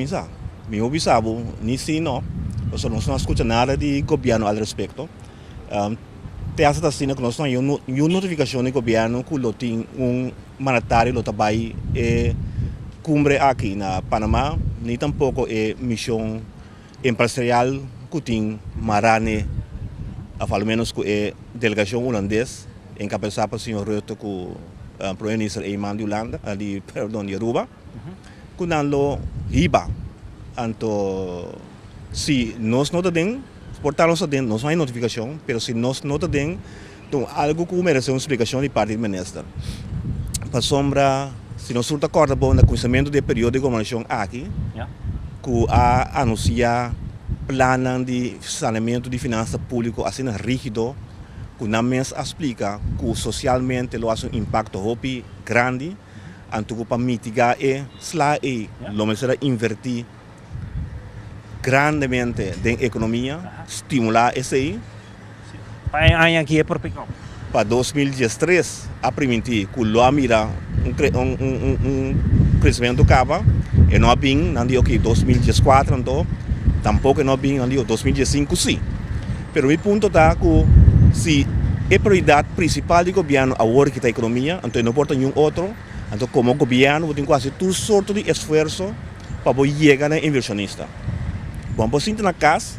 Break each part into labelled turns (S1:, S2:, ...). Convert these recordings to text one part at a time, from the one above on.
S1: sa. Mi no bisa bo ni si no, pasobra nos no a skucha nada di gobièrnu al respekto. Te hasta ta asina ku nos no haña niun notifikashon di gobièrnu ku lo tin un mandatario lo ta bai e kumbre aki na Panama, ni tampoko e mishon empresarial ku tin mará n'e, òf alomenos ku e delegashon hulandes enkabesá pa señor Rutte ku Prome Minister Eman di Hulanda, di perdon di Aruba, ku nan lo hiba. Anto si nos no ta den, por ta nos ta den, nos no hay notifikashon, pero si nos no ta den, ta un algu ku meresé un splikashon di parti di minister. Pasobra si nos tur ta kòrda bon na kuminsamentu di e periodo di gobernashon aki, ku a anunsiá plannan di saneamentu di finansa públiko asina rígido, ku nan mes a splika ku sosialmente lo hasi un impakto hopi grandi, anto ku pa mitigá e sla ei lo mester a invertí grandemente den ekonomia, stimulá esei.
S2: Pa e aña aki e por pick up.
S1: Pa 2013 a primintí ku lo a mira un un kresementu kaba, e no a bin, nan di oke 2014 anto tampoko e no a bin, nan di 2015 si. Pero mi punto ta ku si e prioridat prinsipal di gobièrnu awor ki ta ekonomia, anto e no por ta niun otro, anto komo gobièrnu bo tin ku hasi tur sorto di esfuerso pa bo yega na e invershonista. Bo por sinta na kas,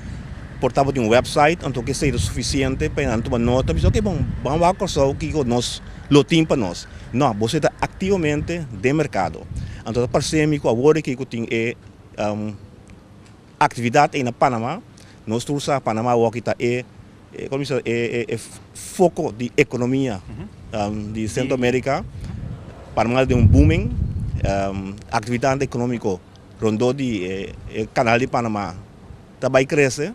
S1: por ta bo tin un website, anto ke esei ta sufisiente pa nan tuma nota, bisa oke bon, ban wak Kòrsou kiko nos lo tin pa nos. No, bo ta aktivamente den merkado. Anto ta parse mi ku awor aki ku tin e aktividat ei na Panama, nos tur sa Panama awor aki ta e, komo bisa, e foko di ekonomia di Sentro Amerika. Panama ta den un booming, aktividat ekonómiko rondó di e kanal di Panama ta bai krese,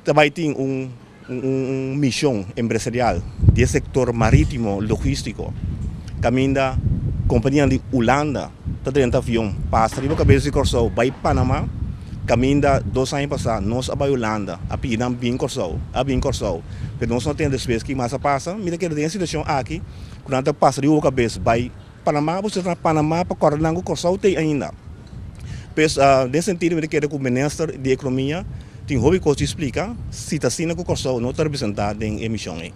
S1: ta bai tin un mishon empresarial di e sektor marítimo logístiko kaminda kompanianan di Hulanda ta drenta avion pasa riba kabes di Kòrsou bai Panama, kaminda 2 aña pasá nos a bai Hulanda a pidi nan bin Kòrsou, a bin Kòrsou, pero nos no tende despues ki mas a pasa. Mi ta kere den e situashon aki ku nan ta pasa riba bo kabes bai Panama, bo ta na Panama pa kòrda nan ku Kòrsou t'ei ainda. Pues den sentido mi ta kere ku minister di ekonomia tin hopi kos di splika si ta asina ku Kòrsou no ta representá den e mishon ei.